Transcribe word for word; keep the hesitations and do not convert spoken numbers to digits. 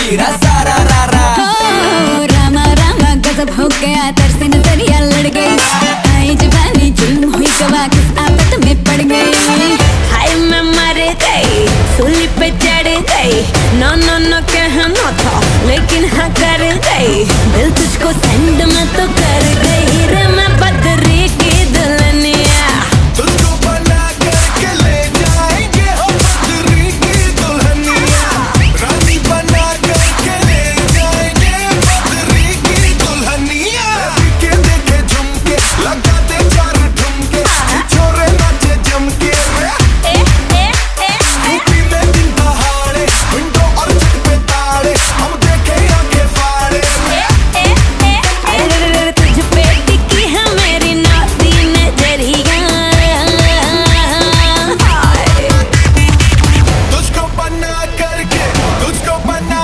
तेरा सारा रा रा। ओ रामा रामा, गजब हो गया, तेरे से नजरिया लड़ गई। आई जवानी जुल्म हुई गवा, किस आफत में पड़ गई। हाय मैं मर गई, सूली पे चढ़ गई। No no no कहना था, लेकिन हाँ कर गई।